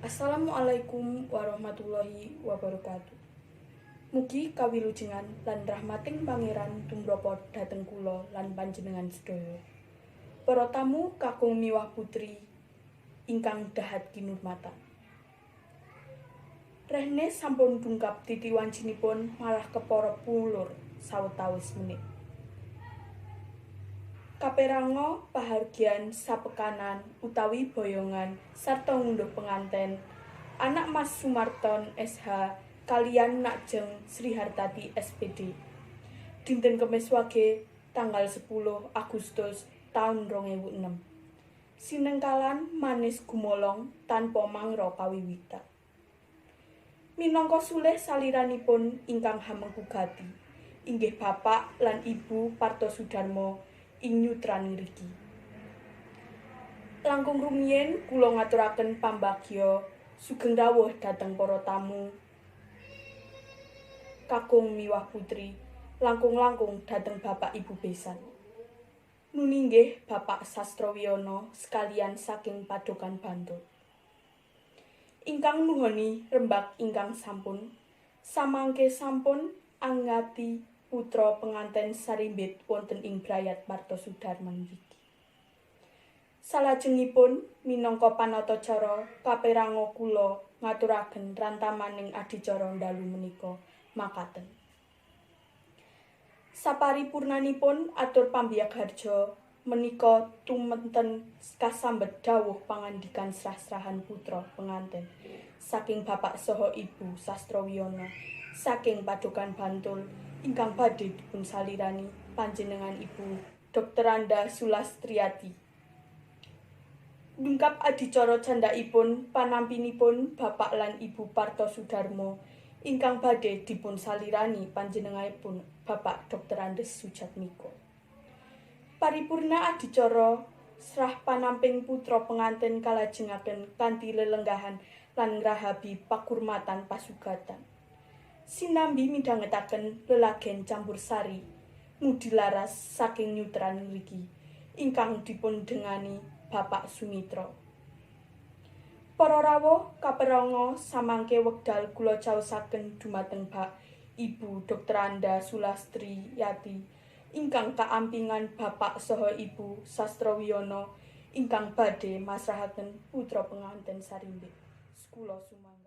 Assalamualaikum warahmatullahi wabarakatuh. Mugi kawilujengan lan rahmating Pangeran tumrapa dhateng kula lan panjenengan sedaya. Para tamu kakung miwah putri ingkang dahat kinurmatan. Rehne sampun dungkap titi wancinipun malah kepara pulur sawetawis menit. Kaperanga pahargyan sapekanan utawi boyongan sarta ngunduh penganten anak Mas Sumarton SH kaliyan Nak Jeng Sri Hartati SPD. Dinten Kemis Wage tanggal 10 Agustus taun 2006. Sinengkalan manis gumolong tanpa mangra kawiwitan. Minangka sulih saliranipun ingkang hamengku gati, inggih Bapak lan Ibu Parto Sudarmo ing nyutran ngriki. Langkung rumiyin kula ngaturaken pambagya sugeng rawuh dhateng para tamu kakung miwah putri, langkung-langkung dhateng Bapak Ibu besan. Nuni nggih Bapak Sastrowiyono sekalian saking Padokan Bantul. Ingkang nuhoni rembag ingkang sampun, samangke sampun angati putra penganten sarimbit wonten ing brayat Parto Sudarman mriki. Salajengipun minangka panatacara kaperanga kula ngaturaken rantamaning adicara dalu menika makaten. Saparipurnanipun atur pambiyagharja menika tumenten kasambet dawuh pangandikan srah-srahan putra penganten saking Bapak saha Ibu Sastrowiyono saking Padokan Bantul ingkang badhe dipun salirani panjenengan Ibu Dr. Anda Sulastriati. Dungkap adicara candhakipun panampinipun Bapak lan Ibu Parto Sudarmo ingkang badhe dipun salirani panjenenganipun Bapak Dr. Andes Sujatmiko. Paripurna adicara srah panamping putra penganten kalajengaken kanthi lelenggahan lan ngrahabi pakurmatan pasugatan. Sinambi midhangetaken lelagen campursari ngudi laras saking nyutran ngriki ingkang dipundhengani Bapak Sumitra. Para rawuh kaperanga samangke wekdal kula caosaken dumateng Bak Ibu Dr. Anda Sulastriyati ingkang kaampingan Bapak saha Ibu Sastrowiyono ingkang badhe masrahaken putra penganten sarimbit. Kula sumangga.